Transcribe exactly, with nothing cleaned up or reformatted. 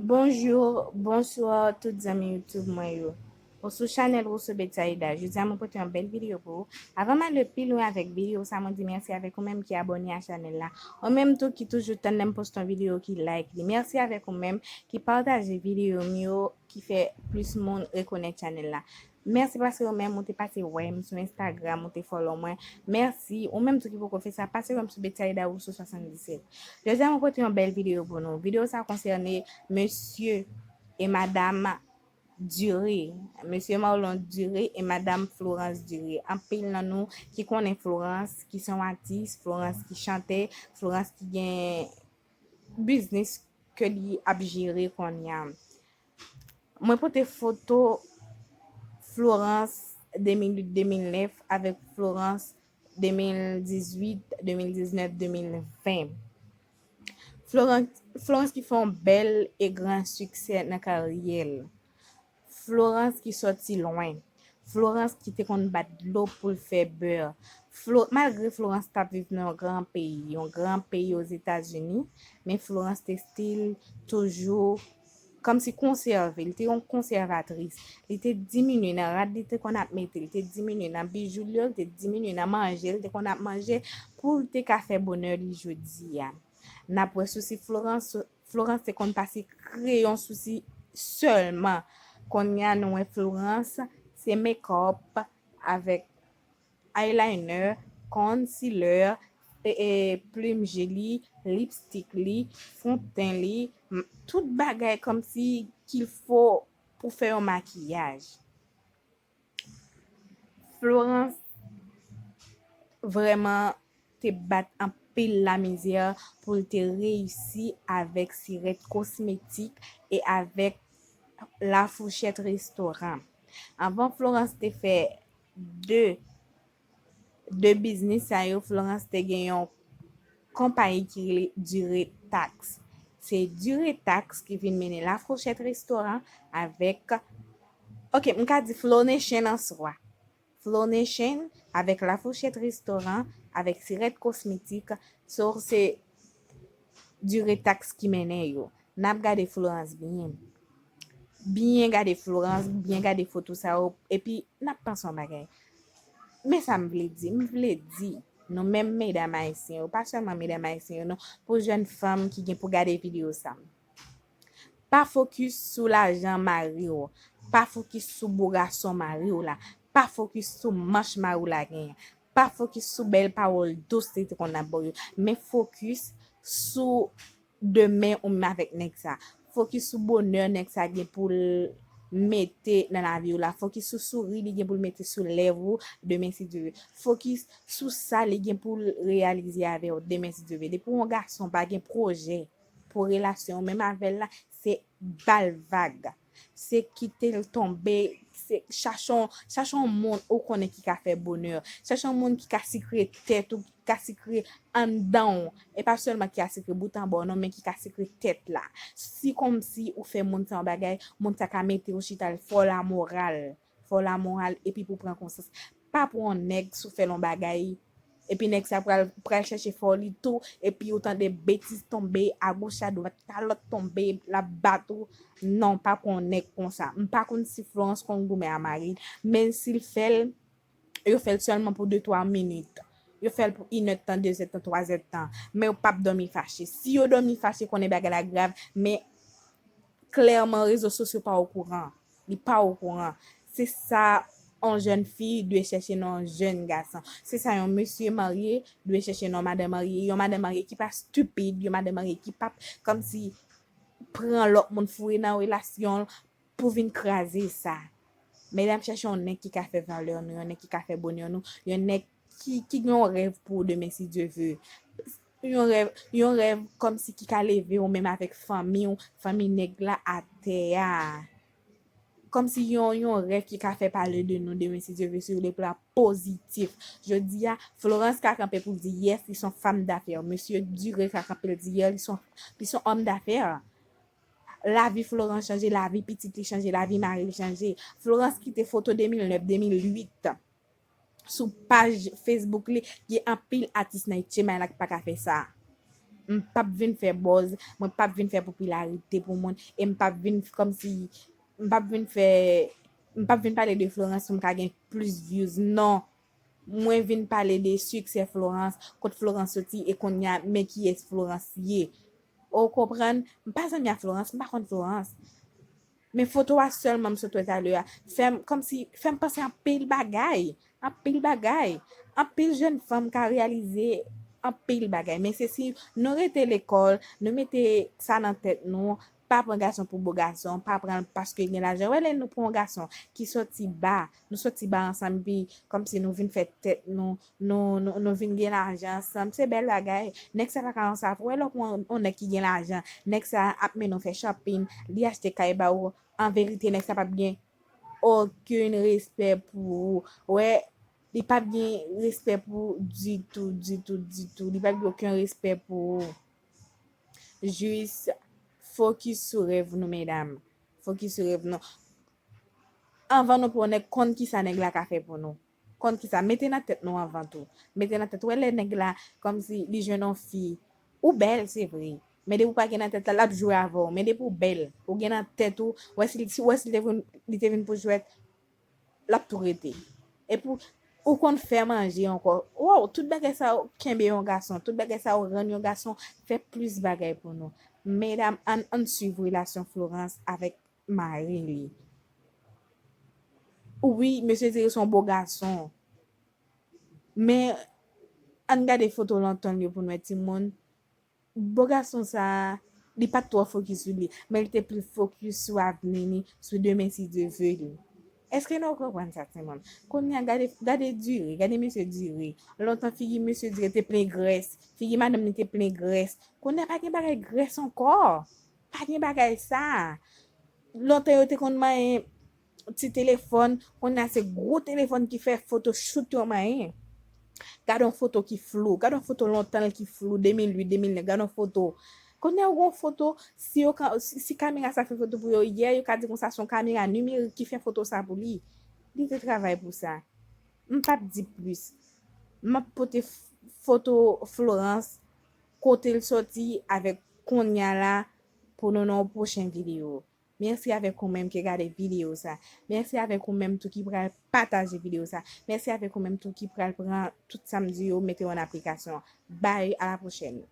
Bonjou, bonswa tout zanmi YouTube mwen yo. Ou sou chanèl Rousseau Betsaida. Jodi a mwen pote yon bèl videyo pou ou. Avan m ale pi lwen avèk videyo sa, mwen di mèsi avèk ou menm ki abòne a chanèl la. Ou menm tou ki toujou tann lè m poste yon videyo, ki like li. Mèsi avèk ou menm ki pataje videyo m yo, ki fè plis moun rekonèt chanèl la. Mèsi paske ou menm ou te pase wè m sou Instagram, ou te follow mwen. Mèsi. Ou menm tou ki poko fè sa, pase wè m sou Betsaida Rousseau swasanndisèt. Jodi a mwen pote yon bèl videyo pou nou. Videyo sa konsène mesye e madam Duré, mesye Marlon Duré e madam Florence Duré. Anpil nan nou ki konnen Florence, ki se yon atis, Florence ki chante, Florence ki gen biznis ke li ap jere kounye a. Mwen pote foto Florence de mil uit de mil nèf avèk Florence de mil dizuit, de mil diznèf, de mil ven. Florence, Florence ki fè yon bèl e gran siksè nan karyè l. Florence ki sòti lwen. Florence ki te konn bat dlo pou l fè bè. Flo, malgre Florence t ap viv nan yon gran peyi, yon gran peyi Ozetazini, men Florence te still toujou kòmsi konsève, li te yon konsèvatris. Li te diminye nan rad li te konn ap mete, li te diminye nan bijou l yo, li te diminye nan manje li te konn ap manje pou l te ka fè bonè li jodi a. N ap wè sousi Florence, Florence te konn pase kreyon sousi sèlman. Kounye a nou wè Florence se make-up avèk eyeliner, concealer, e, e, plim je li, lipstick li, fon ten li, m- tout bagay kòmsi qu'il faut pou fè yon makiyaj. Florence vrèman te bat anpil lamizè pou l te reyisi avèk Sirèt Kosmetik e avèk La Fourchette Restoran. Anvan Florence te fè de, de biznis sa yo, Florence te gen yon konpayi ki rele Duretax. Se Duretax ki vin mennen La Fourchette Restoran avèk, ok, m ka di Flonation an swa. Flonation avèk La Fourchette Restoran, avèk Sirèt Kosmetik, so se Duretax ki mennen yo. N ap gade Florence byen. Byen gade Florence, byen gade foto sa yo, epi n ap panse yon bagay. Men sa m vle di, m vle di, nou menm medam ayisyen yo, pa sèlman medam ayisyen yo non, pou jèn fanm ki gen pou gade videyo sa. Pa fokis sou lajan mari w, pa fokis sou bo gason mari w la, pa fokis sou manch mari w la genyen, pa fokis sou bèl pawòl dous li te konn ap ba w yo, men fokis sou demen ou menm avèk nèg sa. Fokis sou bonè nèg sa gen pou l mete nan lavi w la. Fokis sou souri li gen pou l mete sou lèv ou demen si Dye vle. Fokis sou sa li gen pou l reyalize avè w demen si Dye vle. Depi yon gason pa gen pwojè pou relasyon w menm avè l la, se ba l vag. Se kite l tonbe, se chache yon, chache yon moun ou konnen ki ka fè bonè. Chache yon moun ki ka sikre tèt ou, ki ka sikre anndan w. E pa sèlman ki ka sikre bout anba w non, men ki ka sikre tèt la. Si kòmsi ou fè moun sa yon bagay, moun sa ka mete w chita l fè w lamoral. Fè w lamoral epi pou w pran konsyans. Pa pran yon nèg si w fè l yon bagay, epi nèg sa pral, pral chèche fè w li tou, epi ou tande betiz tonbe agoch adwat, kalòt tonbe, l ap bat ou. Non, pa pran yon nèg konsa. M pa konn si Florence konn goumen a mari l, men si l fè l, yo fè l sèlman pou de twa minit. Yo fè l pou inèdtan, dezèdtan, twazèdtan. Men yo p ap dòmi fache. Si yo dòmi fache, konnen bagay la grav, men klèman rezo sosyo pa okouran. Li pa okouran. Se sa yon jèn fi dwe chèche nan yon jèn gason. Se sa yon mesye marye dwe chèche nan yon madanm marye. Yon madanm marye ki pa stipid, yon madanm marye ki p ap kòmsi pran lòt moun foure nan relasyon l pou vin kraze sa. Medam, chèche yon nèg ki ka fè valè nou, yon nèg ki ka fè bonè nou, yon nèg ki, ki gen yon rèv pou ou demen si Dye vle. Yon rèv, yon rèv kòmsi ki ka leve ou menm avèk fanmi w, fanmi nèg la atè a. Kòmsi yon, yon rèv ki ka fè pale de nou demen si Dye vle sou le plan pozitif. Jodi a, Florence ka kanpe pou l di yes, li se yon fanm dafè. Mesye Duré ka kanpe l di yes, li se yon, li se yon òm dafè. Lavi Florence chanje, lavi pitit li chanje, lavi mari l chanje. Florence kite foto de mil nèf, de mil uit sou paj Facebook li. Gen anpil atis nan H M I la ki pa ka fè sa. M p ap vin fè buzz, mwen p ap vin fè popilarite pou moun, e m p ap vin kòmsi, m p ap vin fè, m p ap vin pale de Florence pou m ka gen plis views. Non. Mwen vin pale de siksè Florence, kot Florence soti, e kounye a, men kiyès Florence ye. Ou konprann? M pa zanmi ak Florence, m pa konn Florence. Men foto a sèlman m sot wè talè a, fè m, kòmsi, fè m panse anpil bagay, anpil bagay. Anpil jèn fanm ka reyalize anpil bagay. Men se si nou rete lekòl, nou mete sa nan tèt nou, pa pran gason pou bo gason, pa pran l paske l gen lajan. Wè lè nou pran yon gason ki soti ba, nou soti ba ansanm, epi kòmsi nou vin fè tèt nou, nou, nou, nou vin gen lajan ansanm, se bèl bagay. Nèg sa pa ka ranse avè w. Wè lè w pran yon nèg ki gen lajan, nèg sa ap mennen w fè shopping, li achte kay ba w, an verite, nèg sa p ap gen okenn respè pou ou. Wè, li p ap gen respè pou ou ditou, ditou, ditou. Li p ap gen okenn respè pou ou. Jis fokis sou rèv nou, medam. Fokis sou rèv nou. Anvan nou pran nèg, konn kisa nèg la ka fè pou nou. Konn kisa, mete nan tèt nou anvan tou. Mete nan tèt, wè lè nèg la, kòmsi li jwenn yon fi. Ou bèl, se vre. Men depi w pa gen nan tèt la, l ap jwe avè w. Men depi w bèl, ou gen nan tèt ou, wè si, si, wè si li te vin, li te vin pou jwèt, l ap tou rete. Epi, ou konn fè manje ankò. Wow, tout bagay sa yo kenbe yon gason. Tout bagay sa yo rann yon gason fè plis bagay pou nou. Medam, ann, ann swiv relasyon Florence avèk mari li. Wi, mesye Dire se yon bo gason. Men, ann gade foto lontan yo pou n wè timoun. Bo gason sa, li pa t twò fokis sou li, men li te plis fokis sou avni li, sou demen si Dye vle. Èske nou konprann sa, timoun? Kounye a, gade, gade Dire, gade mesye Dire. Lontan figi mesye Dire te plen grès, figi madanm li te plen grès. Kounye a pa gen bagay grès ankò. Pa gen bagay sa. Lontan yo te konn manyen ti telefòn, kounye a se gwo telefòn ki fè foto chout yo manyen. Gade yon foto ki flou, gade yon foto lontan ki flou, de mil uit, de mil nèf, gade yon foto. Kounye a ou gen yon foto, si yo ka, si, si kamera sa fè foto pou yo yè, yo ka di konsa se yon kamera nimerik ki fè foto sa pou li. Li te travay pou sa. M p ap di plis. M ap pote f-, foto Florence, kote l soti avèk kounye a la pou nou nan yon pwochen videyo. Mèsi avèk ou menm ki gade videyo sa. Mèsi avèk ou menm tou ki pral pataje videyo sa. Mèsi avèk ou menm tou ki pral pran tout sa m di yo, mete yo an aplikasyon. Bye, a la pwochèn.